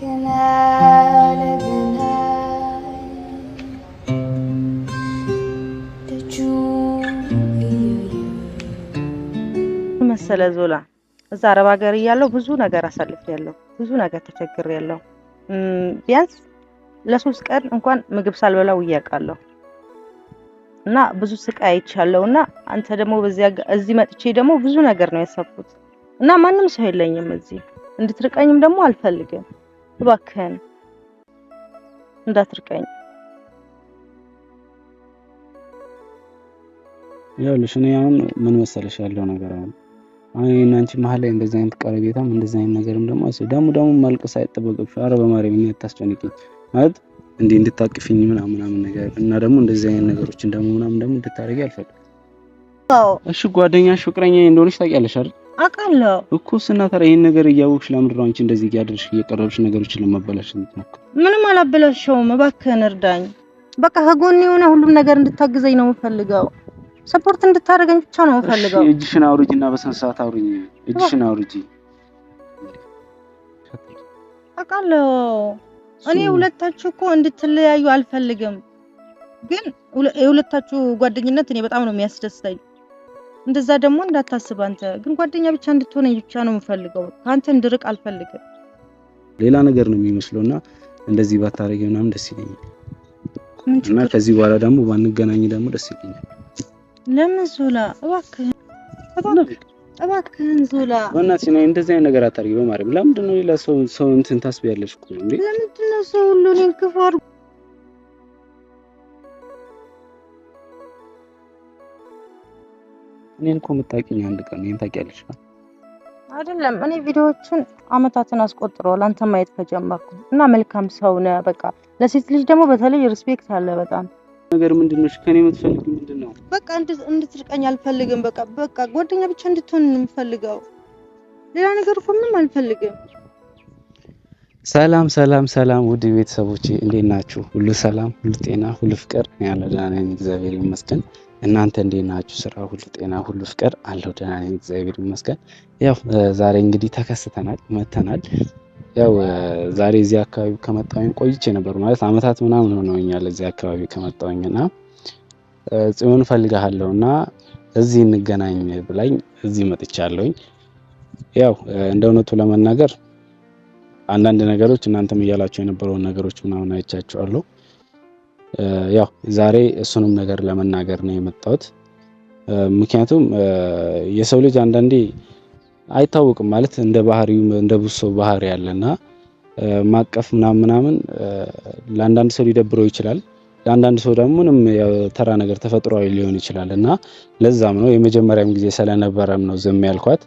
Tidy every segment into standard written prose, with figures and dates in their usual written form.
ገና ለገና ደጁ እያየ መሰለ ዞላ፣ እዛ አረብ ሀገር እያለሁ ብዙ ነገር አሳልፌያለሁ። ብዙ ነገር ተቸግሬያለሁ። ቢያንስ ለ3 ቀን እንኳን ምግብ ሳልበላ ውዬ አውቃለሁ። እና ብዙ ስቃይ አይቻለሁ። እና አንተ ደግሞ በዚያ እዚህ መጥቼ ደግሞ ብዙ ነገር ነው ያሰብኩት። እና ማንም ሰው የለኝም እዚህ፣ እንድትርቀኝም ደግሞ አልፈልግም። እባክህን እንዳትርቀኝ። ይኸውልሽ፣ እኔ አሁን ምን መሰለሽ ያለው ነገር፣ አሁን አሁን እኔና አንቺ መሀል ላይ እንደዚህ አይነት ቀረቤታም እንደዚህ አይነት ነገርም ደግሞ ደግሞ ደግሞ ማልቀስ አይጠበቅብሽ። ኧረ በማርያም እኔ አታስጨንቂኝ። ማለት እንዲህ እንድታቅፊኝ ምናምን ምናምን ነገር እና ደግሞ እንደዚህ አይነት ነገሮችን ደግሞ ምናምን ደግሞ እንድታደርጊ አልፈልግም። እሺ ጓደኛሽ ፍቅረኛ እንደሆነች ታውቂያለሽ አይደል? አውቃለሁ። እኮ እና ታዲያ ይሄን ነገር እያወቅሽ ለምንድን ነው አንቺ እንደዚህ እያደረግሽ እየቀረብሽ ነገሮችን ለማበላሸት የምትሞክሪው? ምንም አላበላሸውም። እባክህን እርዳኝ። በቃ ከጎኔ የሆነ ሁሉም ነገር እንድታግዘኝ ነው የምፈልገው። Support እንድታደርገኝ ብቻ ነው እሺ የምፈልገው። እጅሽን አውርጂ እና በስነ ስርዓት አውሪኝ። እጅሽን አውርጂ። አውቃለሁ። እኔ ሁለታችሁ እኮ እንድትለያዩ አልፈልግም፣ ግን የሁለታችሁ ጓደኝነት እኔ በጣም ነው የሚያስደስተኝ። እንደዛ ደግሞ እንዳታስብ አንተ ግን ጓደኛ ብቻ እንድትሆነኝ ብቻ ነው የምፈልገው። ከአንተ እንድርቅ አልፈልግም። ሌላ ነገር ነው የሚመስለው እና እንደዚህ ባታረጊ ምናምን ደስ ይለኛል። ምን እና ችግር? ከዚህ በኋላ ደግሞ ባንገናኝ ደግሞ ደስ ይለኛል። ለምን ዞላ? እባክህን፣ እባክህ፣ እባክህን ዞላ። በእናትሽ እኔ እንደዚህ አይነት ነገር አታርጊ። በማርያም፣ ለምንድን ነው ሌላ ሰው ሰው እንትን ታስቢያለሽ እኮ እንዴ? ለምንድን ነው ሰው ሁሉ እኔን ክፉ አድርጎ እኔን እኮ የምታውቂኝ አንድ ቀን ነው። ይሄን ታውቂያለሽ። አይደለም፣ እኔ ቪዲዮዎችን አመታትን አስቆጥረዋል አንተ ማየት ከጀመርኩ እና መልካም ሰው ነህ። በቃ ለሴት ልጅ ደግሞ በተለይ respect አለ በጣም። ነገር ምንድን ነው? እሺ ከእኔ የምትፈልጊው ምንድን ነው? በቃ እንድትርቀኝ አልፈልግም። በቃ በቃ ጓደኛ ብቻ እንድትሆን ነው የምፈልገው። ሌላ ነገር እኮ ምንም አልፈልግም። ሰላም ሰላም ሰላም፣ ውድ ቤተሰቦቼ እንዴት ናችሁ? ሁሉ ሰላም፣ ሁሉ ጤና፣ ሁሉ ፍቅር። እኔ ያለው ደህና ነኝ፣ እግዚአብሔር ይመስገን። እናንተ እንዴት ናችሁ? ስራ ሁሉ ጤና፣ ሁሉ ፍቅር አለው፣ ደህና ነኝ፣ እግዚአብሔር ይመስገን። ያው ዛሬ እንግዲህ ተከስተናል፣ መተናል። ያው ዛሬ እዚህ አካባቢ ከመጣሁኝ ቆይቼ ነበር፣ ማለት አመታት ምናምን ሆነውኛል እዚህ አካባቢ ከመጣሁኝ። እና ጽዮን እፈልግሃለሁ እና እዚህ እንገናኝ ብላኝ እዚህ መጥቻለሁኝ። ያው እንደ እውነቱ ለመናገር አንዳንድ ነገሮች እናንተም እያላችሁ የነበረውን ነገሮች ምናምን አይቻችኋለሁ። ያው ዛሬ እሱንም ነገር ለመናገር ነው የመጣሁት። ምክንያቱም የሰው ልጅ አንዳንዴ አይታወቅም፣ ማለት እንደ ባህሪው እንደ ብዙ ሰው ባህሪ ያለና ማቀፍ ምናምን ምናምን ለአንዳንድ ሰው ሊደብረው ይችላል። ለአንዳንድ ሰው ደግሞ ምንም ያው ተራ ነገር ተፈጥሯዊ ሊሆን ይችላል። እና ለዛም ነው የመጀመሪያም ጊዜ ስለነበረም ነው ዝም ያልኳት።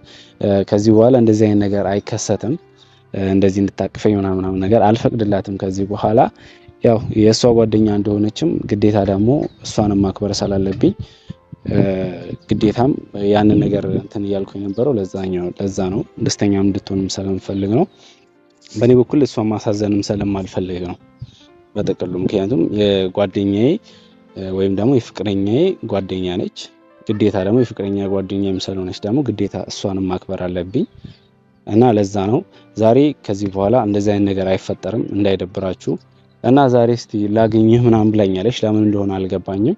ከዚህ በኋላ እንደዚህ አይነት ነገር አይከሰትም። እንደዚህ እንድታቅፈኝ ምናምን ምናምን ነገር አልፈቅድላትም ከዚህ በኋላ። ያው የእሷ ጓደኛ እንደሆነችም ግዴታ ደግሞ እሷንም ማክበር ስላለብኝ ግዴታም ያንን ነገር እንትን እያልኩ የነበረው ለዛኛው ለዛ ነው። ደስተኛም እንድትሆንም ስለምፈልግ ነው። በእኔ በኩል እሷን ማሳዘንም ስለማልፈልግ ነው በጥቅሉ። ምክንያቱም የጓደኛዬ ወይም ደግሞ የፍቅረኛዬ ጓደኛ ነች። ግዴታ ደግሞ የፍቅረኛ ጓደኛዬም ስለሆነች ደግሞ ግዴታ እሷንም ማክበር አለብኝ። እና ለዛ ነው ዛሬ ከዚህ በኋላ እንደዚህ አይነት ነገር አይፈጠርም፣ እንዳይደብራችሁ። እና ዛሬ እስቲ ላግኝህ ምናምን ብላኛለች። ለምን እንደሆነ አልገባኝም።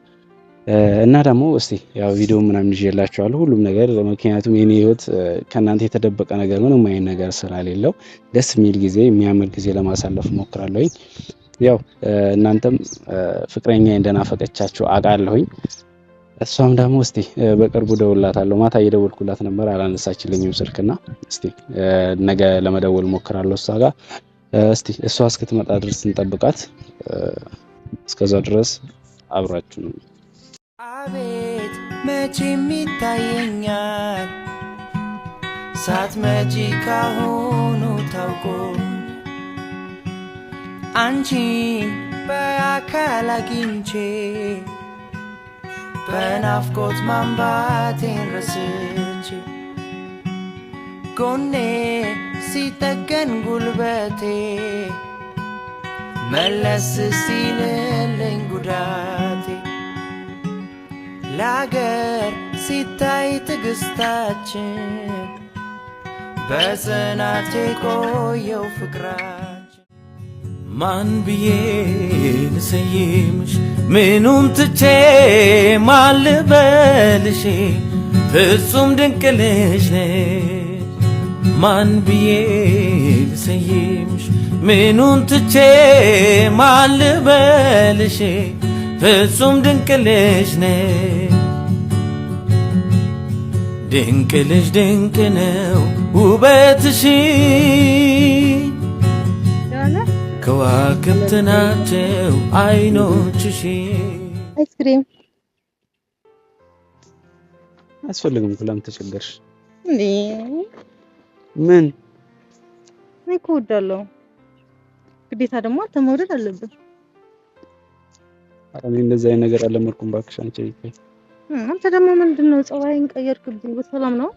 እና ደግሞ እስቲ ያው ቪዲዮ ምናምን ይዤላችኋለሁ ሁሉም ነገር፣ ምክንያቱም የኔ ህይወት ከእናንተ የተደበቀ ነገር ምንም አይነት ነገር ስላሌለው ደስ የሚል ጊዜ፣ የሚያምር ጊዜ ለማሳለፍ እሞክራለሁኝ። ያው እናንተም ፍቅረኛ እንደናፈቀቻችሁ አውቃለሁኝ። እሷም ደግሞ እስቲ በቅርቡ ደውላታለሁ። ማታ እየደወልኩላት ነበር፣ አላነሳችልኝም ስልክና እስቲ ነገ ለመደወል እሞክራለሁ እሷ ጋር። እስቲ እሷ እስክትመጣ ድረስ እንጠብቃት። እስከዛ ድረስ አብራችሁ ነው። አቤት መቼም ይታየኛል ሳትመጪ ካሁኑ ታውቆ አንቺን በአካል አግኝቼ በናፍቆት ማንባቴን ረስቼ ጎኔ ሲጠገን ጉልበቴ መለስ ሲልልኝ ጉዳቴ ለአገር ሲታይ ትዕግስታችን በጽናት የቆየው ፍቅራችን። ማን ብዬ ልሰይምሽ? ምኑን ትቼ ማን ልበልሽ? ፍጹም ድንቅ ልጅ ነሽ። ማን ብዬ ልሰይምሽ? ምኑን ትቼ ማን ልበልሽ? ፍጹም ድንቅ ልጅ ነሽ። ድንቅ ልጅ ድንቅ ነው ውበትሽ፣ ከዋክብት ናቸው አይኖችሽ። አይስክሪም። አያስፈልግም እኮ፣ ለምን ተቸገርሽ? እንዴ? ምን? እኔ እኮ እወዳለሁ። ግዴታ ደግሞ አንተ መውደድ አለብህ። ኧረ እኔ እንደዚህ አይነት ነገር አልለመድኩም እባክሽ አንቺ። አንተ ደግሞ ምንድን ነው ፀባይን ቀየርክብኝ? በሰላም ነው?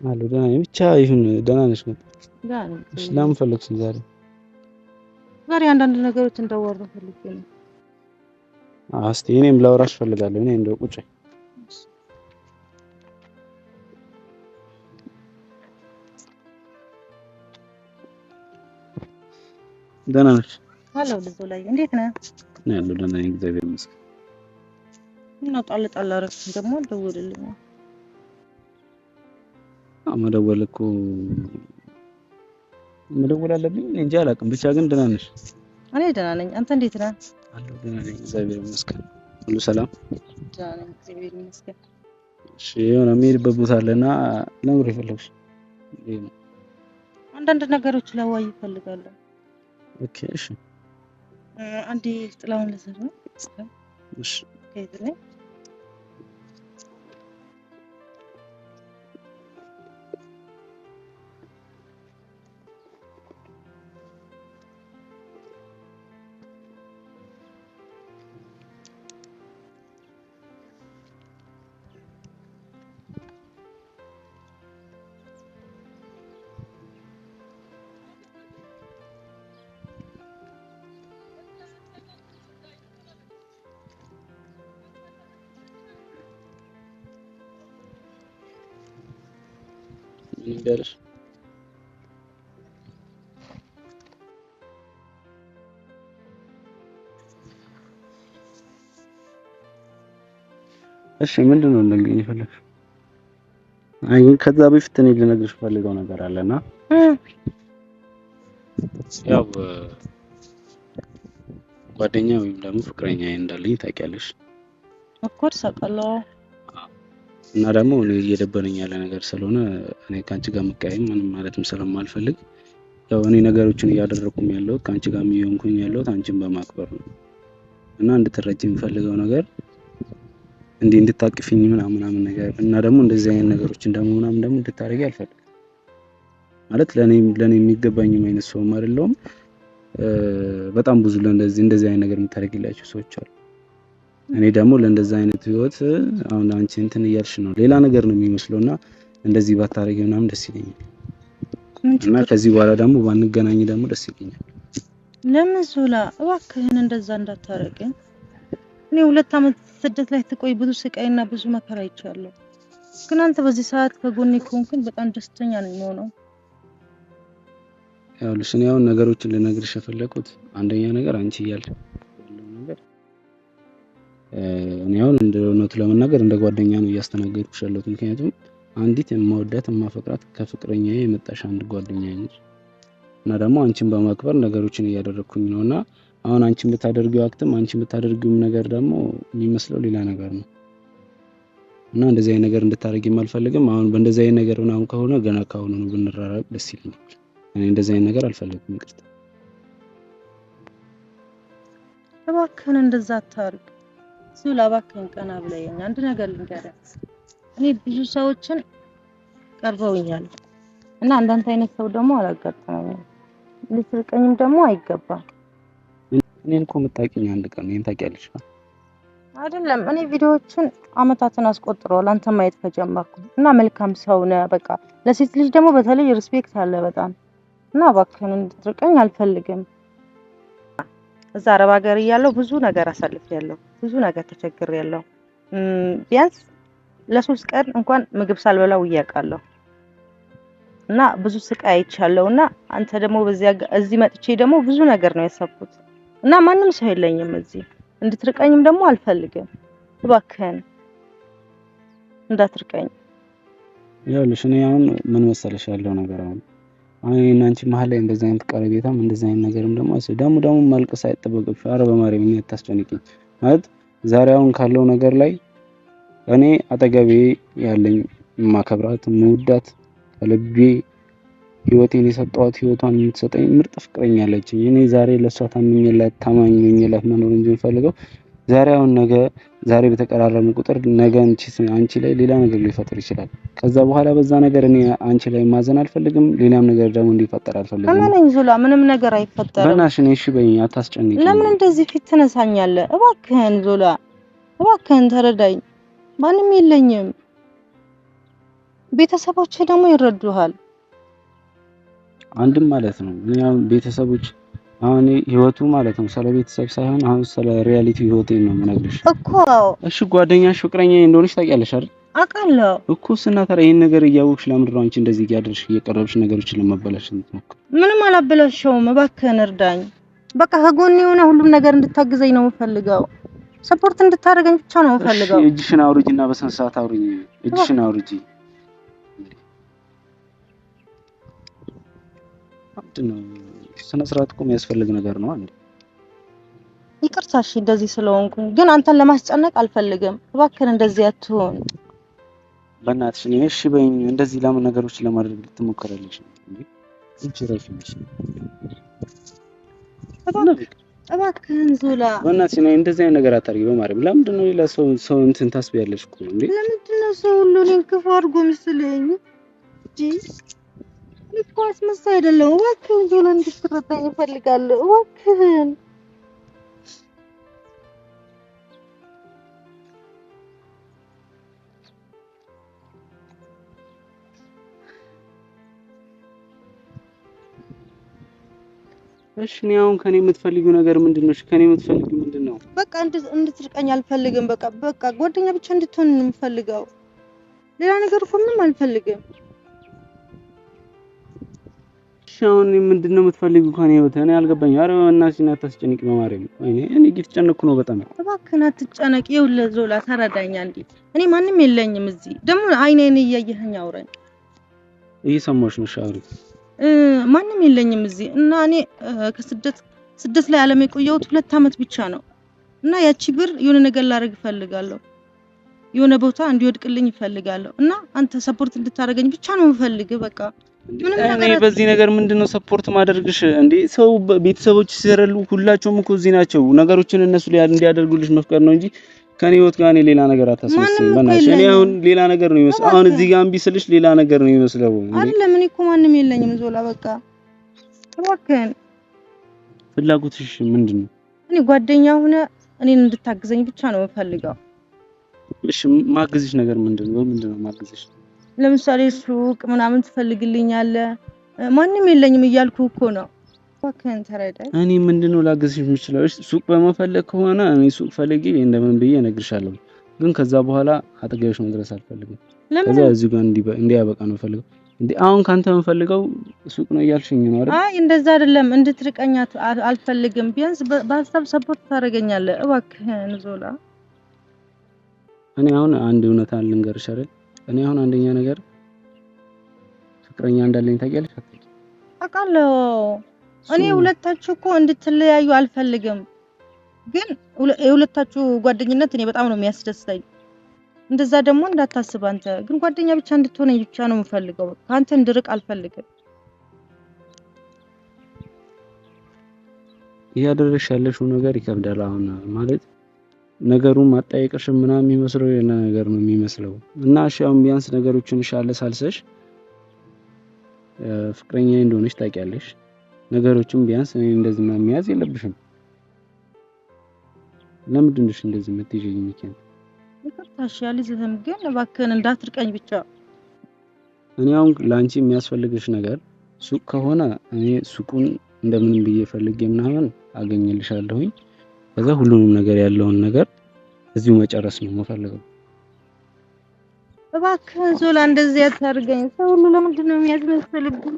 አለሁ፣ ደህና ነኝ። ብቻ ይሁን፣ ደህና ነሽ ግን? ደህና ነኝ። እሺ፣ ለምን ፈለግሽኝ ዛሬ? ዛሬ አንዳንድ ነገሮች እንዳዋራ ፈልጌ ነው። እስቲ እኔም ላውራሽ እፈልጋለሁ። እኔ እንደው ቁጭ ደህና ነሽ? አለሁ ልዞ ላይ፣ እንዴት ነህ? እኔ አለሁ፣ ደህና ነኝ፣ እግዚአብሔር ይመስገን። ምነው ጣል ጣል አደረግሽኝ? ደግሞ አልደወልልኝም። አዎ፣ መደወል እኮ መደወል አለብኝ፣ እኔ እንጃ አላውቅም። ብቻ ግን ደህና ነሽ? እኔ ደህና ነኝ። አንተ እንዴት ነህ? አለሁ፣ ደህና ነኝ፣ እግዚአብሔር ይመስገን። ሁሉ ሰላም? ደህና ነኝ፣ እግዚአብሔር ይመስገን። እሺ፣ የሆነ የምሄድበት ቦታ አለና ለምን የፈለግሽ? ይሄ ነው። አንዳንድ ነገሮች ላዋይ እፈልጋለሁ። Okay፣ እሺ። አንዴ ጥላውን ልዘር ነው። እሺ። ከይዝልኝ። ምን እምቢ አለሽ? እሺ፣ ምንድን ነው ልነግሪኝ የፈለግሽው? አይ፣ ከዛ በፊት እኔ ልነግርሽ ፈልገው ነገር አለና ያው ጓደኛ ወይም ደግሞ ፍቅረኛ እንዳለኝ ታውቂያለሽ። Of course አውቃለሁ። እና ደግሞ እኔ እየደበረኝ ያለ ነገር ስለሆነ እኔ ከአንቺ ጋር መቀያየም ምንም ማለትም ስለማልፈልግ፣ ያው እኔ ነገሮችን እያደረኩም ያለሁት፣ ከአንቺ ጋር እየሆንኩኝ ያለሁት አንቺን በማክበር ነው። እና እንድትረጂ የምፈልገው ነገር እንዲህ እንድታቅፊኝ ምናምን ምናምን ነገር እና ደግሞ እንደዚህ አይነት ነገሮችን ደግሞ ምናምን ደግሞ እንድታደርጊ አልፈልግም። ማለት ለእኔ የሚገባኝም አይነት ሰውም አይደለሁም። በጣም ብዙ ለእንደዚህ እንደዚህ አይነት ነገር የምታደርጊላቸው ሰዎች አሉ። እኔ ደግሞ ለእንደዚህ አይነት ህይወት አሁን አንቺ እንትን እያልሽ ነው፣ ሌላ ነገር ነው የሚመስለው፣ እና እንደዚህ ባታደርጊ ምናምን ደስ ይለኛል። ምን እና ችግር? ከዚህ በኋላ ደግሞ ባንገናኝ ደግሞ ደስ ይለኛል። ለምን ዞላ፣ እባክህን እንደዛ እንዳታረገኝ። እኔ 2 ዓመት ስደት ላይ ትቆይ ብዙ ስቃይና ብዙ መከራ አይቻለሁ። ግን አንተ በዚህ ሰዓት ከጎኔ ከሆንክን በጣም ደስተኛ ነው የሚሆነው። ይኸውልሽ፣ እኔ አሁን ነገሮችን ልነግርሽ የፈለኩት አንደኛ ነገር አንቺ እያልሽ ያለው ነገር እኔ አሁን እንደ እውነቱ ለመናገር እንደ ጓደኛ ነው እያስተናገድኩሽ ያለሁት። ምክንያቱም አንዲት የማወዳት የማፈቅራት ከፍቅረኛዬ የመጣሽ አንድ ጓደኛዬ ነች፣ እና ደግሞ አንቺን በማክበር ነገሮችን እያደረግኩኝ ነው፣ እና አሁን አንቺ የምታደርጊው act ም አንቺ የምታደርጊውም ነገር ደግሞ የሚመስለው ሌላ ነገር ነው፣ እና እንደዚህ አይነት ነገር እንድታደርጊም አልፈልግም። አሁን በእንደዚህ አይነት ነገር ምናምን ከሆነ ገና ካሁኑ ነው ብንራራቅ ደስ ይለኛል። እኔ እንደዚህ አይነት ነገር አልፈልግም። ይቅርታ። እባክህን እንደዛ አታርግ ዞላ፣ እባክህን ቀና ብለኸኝ አንድ ነገር ልንገርህ። እኔ ብዙ ሰዎችን ቀርበውኛል እና እንዳንተ አይነት ሰው ደግሞ አላጋጠመኝም። ልትርቀኝም ደግሞ አይገባም። እኔን እኮ የምታውቂኝ አንድ ቀን ነው። ይሄን ታውቂያለሽ። አይደለም፣ እኔ ቪዲዮዎችን አመታትን አስቆጥረዋል አንተ ማየት ከጀመርኩ፣ እና መልካም ሰው ነህ። በቃ ለሴት ልጅ ደግሞ በተለይ respect አለ በጣም፣ እና እባክህን እንድትርቀኝ አልፈልግም። እዛ አረብ ሀገር እያለሁ ብዙ ነገር አሳልፌያለሁ። ብዙ ነገር ተቸግሬያለሁ። ቢያንስ ለ3 ቀን እንኳን ምግብ ሳልበላ ውዬ አውቃለሁ። እና ብዙ ስቃይ አይቻለሁ። እና አንተ ደግሞ በዚያ እዚህ መጥቼ ደግሞ ብዙ ነገር ነው ያሰብኩት እና ማንም ሰው የለኝም እዚህ። እንድትርቀኝም ደግሞ አልፈልግም። እባክህን እንዳትርቀኝ። ይኸውልሽ እኔ አሁን ምን መሰለሽ ያለው ነገር አሁን እኔና አንቺ መሀል ላይ እንደዚህ አይነት ቀረቤታም እንደዚህ አይነት ነገርም ደግሞ ደግሞ ደግሞ ማልቀስ አይጠበቅብሽ። ኧረ በማርያም እኔ አታስጨንቂኝ። ማለት ዛሬ አሁን ካለው ነገር ላይ እኔ አጠገቤ ያለኝ የማከብራት የምወዳት ከልቤ ህይወቴን የሰጠኋት ህይወቷን የምትሰጠኝ ምርጥ ፍቅረኛ አለችኝ። እኔ ዛሬ ለእሷ ታምኜላት ታማኝ ሆኜላት መኖር እንጂ የምፈልገው ዛሬ አሁን ነገ ዛሬ በተቀራረቡ ቁጥር ነገ አንቺ ላይ ሌላ ነገር ሊፈጥር ይችላል። ከዛ በኋላ በዛ ነገር እኔ አንቺ ላይ ማዘን አልፈልግም። ሌላም ነገር ደግሞ እንዲፈጠር አልፈልግም። እመነኝ ዞላ፣ ምንም ነገር አይፈጠርም። በእናትሽ እኔ እሺ በይኝ፣ አታስጨንቂኝ። ለምን እንደዚህ ፊት ትነሳኛለህ? እባክህን ዞላ፣ እባክህን ተረዳኝ። ማንም የለኝም። ቤተሰቦቼ ደግሞ ይረዱሃል። አንድም ማለት ነው እኔ አሁን ቤተሰቦች አሁን ህይወቱ ማለት ነው ስለ ቤተሰብ ሳይሆን አሁን ስለ reality ህይወቴን ነው የምነግርሽ እኮ። እሺ ጓደኛሽ ፍቅረኛ እንደሆነች ታውቂያለሽ አይደል? አውቃለሁ እኮ። እና ታዲያ ይሄን ነገር እያወቅሽ ለምንድን ነው አንቺ እንደዚህ እያደረግሽ እየቀረብሽ ነገሮችን ለማበላሸት የምትሞክሪው? ምንም አላበላሸውም። እባክህን እርዳኝ። በቃ ከጎኔ የሆነ ሁሉም ነገር እንድታግዘኝ ነው የምፈልገው። support እንድታደርገኝ ብቻ ነው የምፈልገው። እሺ እጅሽን አውርጂና በስነ ስርዓት አውሪኝ። እጅሽን አውርጂ። ምንድን ነው ስነ ስርዓት እኮ የሚያስፈልግ ነገር ነው። አንዴ ይቅርታ እሺ፣ እንደዚህ ስለሆንኩኝ ግን አንተን ለማስጨነቅ አልፈልግም። እባክህን እንደዚህ አትሆን። በእናትሽ እኔ እሺ በይኝ። እንደዚህ ለምን ነገሮችን ለማድረግ ትሞክራለሽ እንዴ? እጅ ረፊ እባክህን ዞላ፣ በእናትሽ እኔ እንደዚህ አይነት ነገር አታድርጊ። በማርያም ለምንድን ነው ሌላ ሰው ሰው እንትን ታስቢያለሽ እኮ እንዴ? ለምንድን ነው ሰው ሁሉ እኔን ክፉ አድርጎ ምስለኝ? እንጂ እኔ እኮ አስመሳይ አይደለሁም። እባክህን ዞላ እንድትረዳኝ እፈልጋለሁ። እባክህን እሺ እኔ አሁን ከኔ የምትፈልጊው ነገር ምንድን ነው? እሺ ከኔ የምትፈልጊው ምንድን ነው? በቃ እንድትርቀኝ አልፈልግም። በቃ በቃ ጓደኛ ብቻ እንድትሆን ነው የምፈልገው። ሌላ ነገር እኮ ምንም አልፈልግም። እሺ አሁን ምንድን ነው የምትፈልጊው ከኔ ህይወት? እኔ አልገባኝም። ኧረ በእናትሽ እኔ አታስጨንቂ በማርያም። እኔ እየተጨነቅኩ ነው በጣም። እባክህን አትጨነቅ። ይኸውልህ ዞላ ተረዳኝ አንዴ። እኔ ማንም የለኝም እዚህ። ደግሞ አይን አይን እያየኸኝ አውራኝ። እየሰማሁሽ ነው። እሺ አውሪ። ማንም የለኝም እዚህ እና እኔ ከስደት ስደት ላይ ዓለም የቆየሁት 2 ዓመት ብቻ ነው እና ያቺ ብር የሆነ ነገር ላደርግ እፈልጋለሁ። የሆነ ቦታ እንዲወድቅልኝ እፈልጋለሁ እና አንተ support እንድታደርገኝ ብቻ ነው የምፈልግህ። በቃ ምንም እኔ በዚህ ነገር ምንድነው support ማደርግሽ እንዴ? ሰው ቤተሰቦች ሲረሉ ሁላቸውም እኮ እዚህ ናቸው። ነገሮችን እነሱ እንዲያደርጉልሽ መፍቀድ ነው እንጂ ከኔ ህይወት ጋር እኔ ሌላ ነገር አታስመስኝ። በእናትሽ እኔ አሁን ሌላ ነገር ነው የሚመስለው። አሁን እዚህ ጋር እምቢ ስልሽ ሌላ ነገር ነው የሚመስለው። አይደለም እኔ እኮ ማንም የለኝም ዞላ። በቃ እባክህን። ፍላጎትሽ ምንድን ነው? እኔ ጓደኛ ሆነ እኔን እንድታግዘኝ ብቻ ነው የምፈልገው። እሺ ማግዝሽ ነገር ምንድን ነው? ምንድን ነው ማግዝሽ? ለምሳሌ ሱቅ ምናምን ትፈልግልኛለህ። ማንም የለኝም እያልኩ እኮ ነው። እባክህን ተረዳኝ። እኔ ምንድነው ላግዝሽ የምችለው? እሺ ሱቅ በመፈለግ ከሆነ እኔ ሱቅ ፈልጌ እንደምን ብዬ እነግርሻለሁ። ግን ከዛ በኋላ አጠገብሽ መድረስ አልፈልግም። ከዛ እዚሁ ጋር እንዲያበቃ ነው የምፈልገው። እንዴ አሁን ካንተ የምፈልገው ሱቅ ነው እያልሽኝ ነው አይደል? አይ እንደዛ አይደለም። እንድትርቀኝ አልፈልግም። ቢያንስ በሀሳብ support ታደርገኛለህ። እባክህን ዞላ። እኔ አሁን አንድ እውነታ ልንገርሽ አይደል? እኔ አሁን አንደኛ ነገር ፍቅረኛ እንዳለኝ ታውቂያለሽ? አታውቂም? አውቃለሁ። እኔ ሁለታችሁ እኮ እንድትለያዩ አልፈልግም። ግን የሁለታችሁ ጓደኝነት እኔ በጣም ነው የሚያስደስተኝ። እንደዛ ደግሞ እንዳታስብ አንተ። ግን ጓደኛ ብቻ እንድትሆነኝ ብቻ ነው የምፈልገው። ከአንተ እንድርቅ አልፈልግም። እያደረግሽ ያለሽው ነገር ይከብዳል። አሁን ማለት ነገሩን ማጠያየቅሽ ምናምን የሚመስለው የሆነ ነገር ነው የሚመስለው። እና እሺ አሁን ቢያንስ ነገሮችን ሻለ ሳልሰሽ ፍቅረኛ እንደሆነች ታውቂያለሽ። ነገሮችን ቢያንስ እኔ እንደዚህ ምናምን መያዝ የለብሽም። ለምንድን ነው እንደዚህ የምትይዥኝ? ሚኪን ይቅርታ እሺ አልይዝህም፣ ግን እባክህን እንዳትርቀኝ ብቻ። እኔ አሁን ላንቺ የሚያስፈልግሽ ነገር ሱቅ ከሆነ እኔ ሱቁን እንደምንም ብዬ ፈልጌ ምናምን አገኝልሻለሁኝ። ከዛ ሁሉንም ነገር ያለውን ነገር እዚሁ መጨረስ ነው የምፈልገው። እባክህን ዞላ እንደዚህ አታድርገኝ። ሰው ሁሉ ለምንድን ነው የሚያስመስልብኝ?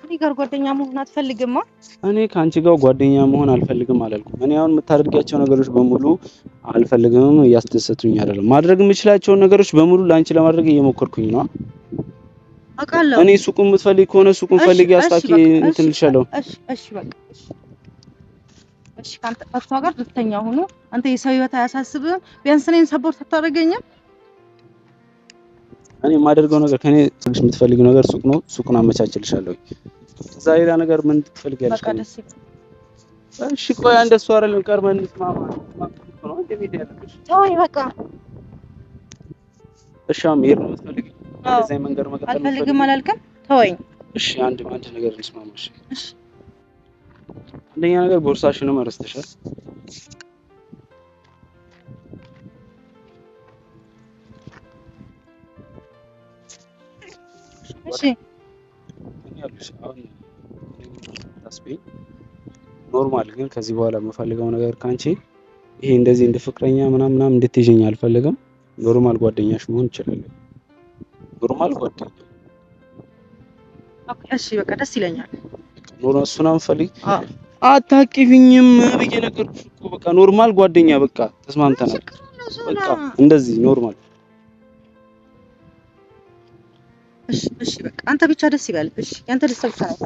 እኔ ጋር ጓደኛ መሆን አትፈልግማ? እኔ ከአንቺ ጋር ጓደኛ መሆን አልፈልግም አላልኩም። እኔ አሁን የምታደርጊያቸው ነገሮች በሙሉ አልፈልግም፣ እያስደሰቱኝ አይደለም። ማድረግ የምችላቸውን ነገሮች በሙሉ ለአንቺ ለማድረግ እየሞከርኩኝ ነው። አውቃለሁ። እኔ ሱቁን የምትፈልጊ ከሆነ ሱቁን ፈልጊ፣ አስታኪ እንትን እልሻለሁ። እሺ፣ እሺ፣ በቃ እሺ፣ እሺ። ከአንተ ከእሷ ጋር ደስተኛ ሁኑ። አንተ የሰው ህይወት አያሳስብህም። ቢያንስ እኔን support አታደርገኝም? እኔ የማደርገው ነገር ከኔ የምትፈልጊው ነገር ሱቅ ነው። ሱቁን አመቻችልሻለሁ። እዛ ሌላ ነገር ምን ትፈልጊያለሽ? በቃ ደስ ይበል። እሺ ቆይ አንድ እሱ አይደለም ቀርበን እንስማማ ነው እንዴ ቤት ያለብሽ? ተወኝ በቃ። እሺ አሁን መሄድ ነው የምትፈልጊው? እንደዚህ መንገድ መቀጠል አልፈልግም አላልክም? ተወኝ። እሺ አንድ አንድ ነገር እንስማማ። እሺ እሺ። አንደኛ ነገር ቦርሳሽንም ረስተሻል። እሺ አሁን normal ግን ከዚህ በኋላ የምፈልገው ነገር ካንቺ ይሄ እንደዚህ እንደ ፍቅረኛ ምናምን ምናምን እንድትይዥኝ አልፈልግም። normal ጓደኛሽ መሆን እችላለሁ። normal ጓደኛ። እሺ በቃ ደስ ይለኛል። normal እሱን አንፈልግ አታቂፍኝም ብዬ ነገርኩሽ እኮ በቃ normal ጓደኛ በቃ ተስማምተናል። በቃ እንደዚህ normal። እሺ እሺ በቃ አንተ ብቻ ደስ ይበል። እሺ ያንተ ደስታ ብቻ ነው።